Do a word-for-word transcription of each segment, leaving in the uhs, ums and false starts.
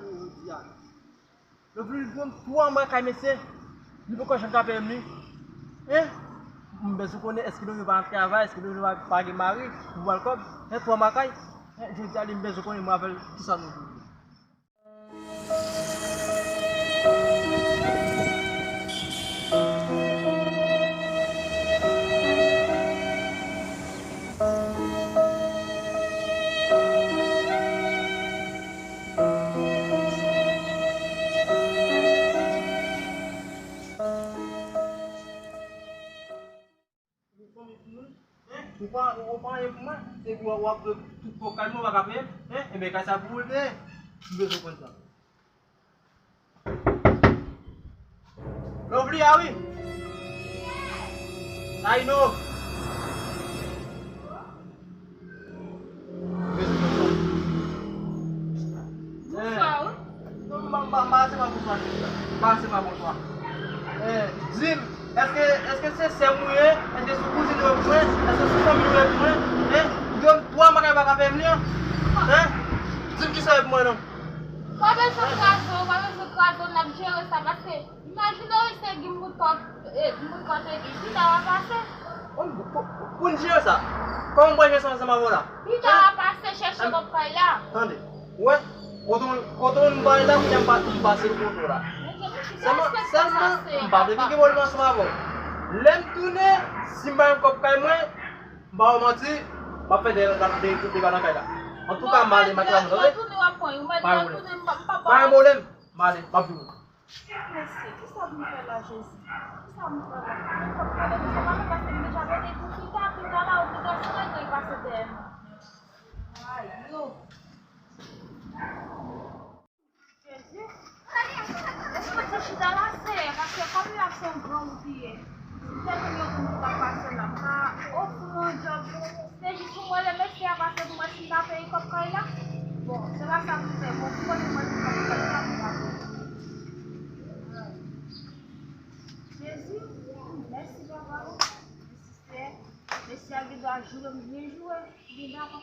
Jodi a, Lovely jwenn twa mwa kay mesye, li poko janm ka peye m li. Hein? M bezwen konnen èske Lovely pa ap travay, èske Lovely pa, pa gen mari pou ba l kòb? Hein, twa mwa kay? Hein, jodi a li m bezwen konnen mwen avè l kisa nou vle. Ou pa, ou pa anyen pou mwen, epi w ap, w ap tout kòb kay mwen, w pa ka peye m, hein? Enben, kay sa pou ou l te ye. M bezwen konn sa. Lovely a wi. Taino. Bonswa, wi. Non, m pa, m pa, m pa se pa bonswa. M pa se pa bonswa. Eh, di m, èske, èske se sè m ou ye? Èske se kouzin ou ye pou mwen? Èske se fanmi ou ye pou mwen? Hein? Ou gen twa mwa kay pa ka peye m li an? Hein? Di m kisa w ye pou mwen non. Pa bezwen kraze w, pa bezwen kraze w, n ap jere sa, paske imajine w se gen moun kòb, eh, moun kòb te gen, pita w a pase. Pou, pou, pou n jere sa, kòman m pral jere sa ansanm avè w la? Pita w a pase chèche kòb kay la. Tande, ou wè, kote w, kote w n bay la, kounye a m pa, m pase l kote w la. Sèlman, sèlman, m pa vle pike pwoblèm ansanm avè w. Lè m tounen, si m pa gen kòb kay mwen, m pa w manti, m ap fè de, de, de, dega nan kay la. Antouka, m ale, m ap travay, tande? Pa gen pwoblèm. Pa gen pwoblèm. M ale, m ap vini. Mesye, kisa pou m fè la, Jezi? Kisa pou m fè la? Mwen fòk m fè de sa, mwen paske m deja mete tou chita, chita la, obligasyon, e gen pase dèyè m. Ayo! Jezi, èske w te chita la, Seyè? Paske kòm la se yon gran wout li ye, si tèlman gen yon moun ki t ap pase la, m ka ofri w yon djòb, se jis pou mwen remèsye a pase pou mwen si m ta peye kòb kay la. Bon, se pa sa pou m fè, bon, pou konnen mwen pou kòb kay la, pou m pa peye. Jezi, mèsi, papa. Mèsi, Seyè. Mesye a gen dwa joure m byen joure, li gen dwa pa.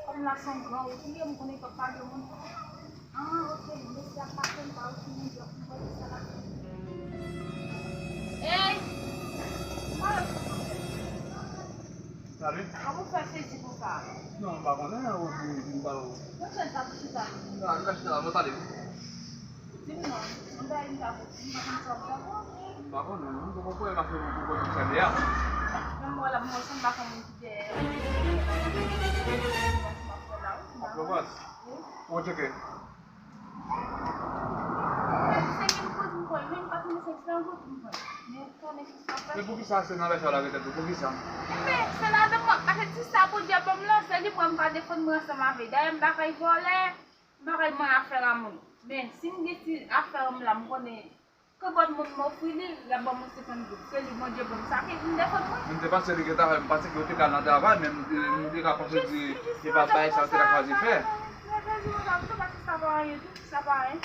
Kòm la se yon gran wout li ye, m konnen papa gen moun. Ah, ok, mesye ap pase, m pa wè si moun yo, m wè ki sa l ap fè. Ey! Salut. Kòman w fè sezi konsa? Non, m pa konnen, ou di m pa. Mwen fè sa pou chita. Ah, m ka chita la, mwen pale. Di m non, yon bagay m ta pou di, m pa konn sa w ap fè. M pa konnen, non, m poko kwè paske m poko konn sa m ye a. Menm mwen la, m wè sa m pa konn moun ki dèyè. Ap pran pòz? Wi. Ou tcheke? Se menm kote m pran, menm pa konnen se ki kote m pran. Men ou konnen ki sa fè. E poukisa se nan vèsè w lage tèt ou? Poukisa? Enben, se ladan mwen, paske ti sa Bondye ban m lan, se li mwen m ka defann mwen ansanm avè l. Dayè m pa kay vòlè. M pa kay manyen afè a moun. Men, si m gen ti afè a m la, m konnen ke bòt moun m ofri li, l ap ban m yon senkant goud. Se li Bondye ban m sa ki vin defann mwen. M te panse li gentan fè, m panse ke yo te ka nan travay, men m, m te ka panse di, se pa bagay sa yo te ka chwazi fè. Sa pa anyen tou, sa pa anyen.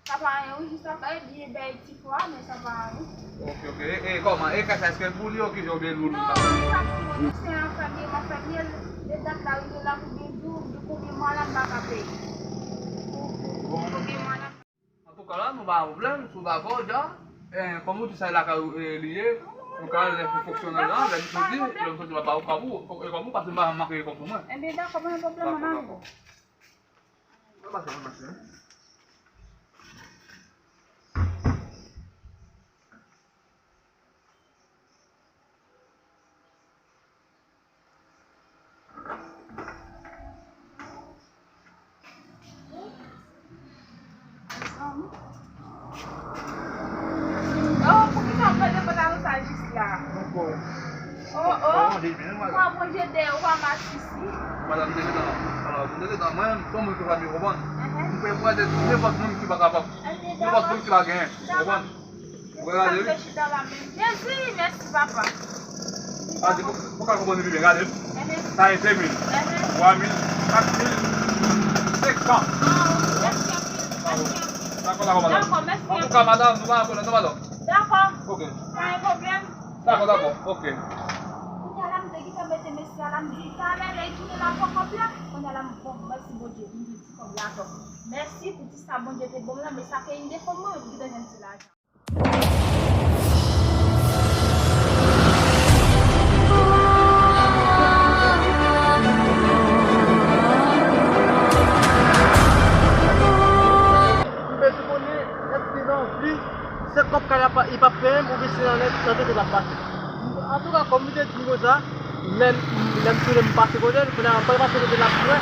Sa pa anyen, wi, jis sa, e byen bèl ti fwa, men sa pa anyen. Ok, ok. E, e kòman? E kay sa, èske l pou li okipe oubyen l pou nou? Non, li pa pou mwen, non, se yon fèmye, m ap fèmye l. E dat la rive la pou gen jou, gen konbyen mwa la m pa ka peye. Pou, pou, pou konbyen mwa la. Antouka la, nou pa gen pwoblèm, si w dakò, dja. E, kòm ou di sa e lakay ou, e, li ye, nou ka al lè pou fonksyonèl la, lè m soti, lè m soti m ap ba ou kòb ou, e kòb ou, paske m pa janm manke kòb pou mwen. Enben, dakò, pa gen pwoblèm, an ale. Dakò, dakò. Mwen pase nan machin. Oh, poukisa w pran depo nan sa jis la? Oh, oh. Ou pa pran je dèyè, ou pa masisi. Madanm, m te gentan, alò, m te gentan, mwen, m se yon moun ki pa byen konprann. M pè pran de nenpòt moun ki pa kapab. Nenpòt moun ki pa genyen. Ou konprann? Ou gade, wi. Jezi, mèsi, papa. A di, pou, pou ka konprann pi byen, gade. Sa e de mil, twa mil, kat mil, senk san. Dakò, dakò, madanm. Dakò, mèsi. Antouka, madanm, nou pa pran pwoblèm, non, madanm? Dakò. Ok. Pa gen pwoblèm. Dakò, dakò, ok. Kounye a la, m te Ki te mete mesye a la, m di talè lè li tounen la pran kòb la. Kounye a la, m bon, mèsi Bondye, m di ti kòb la tonbe. Mèsi pou ti sa Bondye te ban m lan, men sa ke li te fè mwen, m ki te jwenn ti lajan. M bezwen konnen èske nan vi, se kòb kay la pa, li p ap peye m, oubyen se nan lè, nan tete l ap pase. Antouka, kòm m te di w konsa, lè, lè m tounen m pase kote l, kounye a m pral pase kote l ap jwe.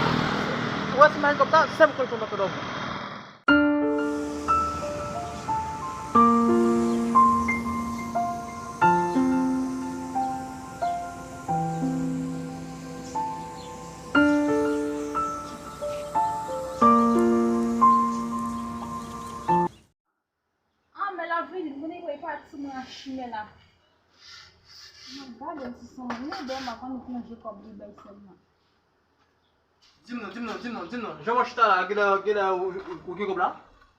Ou wè si m pa jwenn kòb sa, se m k konn fè m antre nan vi. Ah, men l ap vini, m konnen pou l pati sou mwen nan chimen la. Mwen gade m si se yon lide m ap annik ranje kòb li bay sèlman. Di m non, di m non, di m non, di m non. Jan w ap chita la, genlè, genlè ou, ou, ou gen kòb la?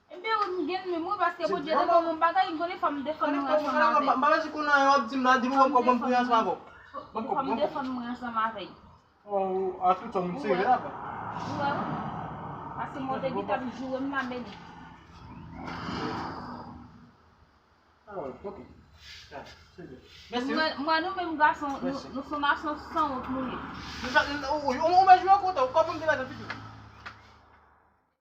Ebyen, wi, m gen menm wi, paske Bondye te ban mwen yon bagay, m konnen fò m defann mwen ansanm avè l. M pa bezwen konn anyen w ap di m la, di m ban m kòb, ban m priye ansanm avè w. Ban m kòb, ban m kòb. Fò m defann mwen ansanm avè l. Oh, a tout sa, moun serye la, bò. Ou wè, wi. Paske mwen te gentan ap joure m la, men li. Ah, ok. Ah, se byen. Mèsi, wi. Mwen, mwen, nou menm gason, nou, nou se yon nasyon sanwont nou ye. Mèsi. Nou sa, nou, ou, ou, ou mèt jwe kontan, ou kòb moun te mèt an piti.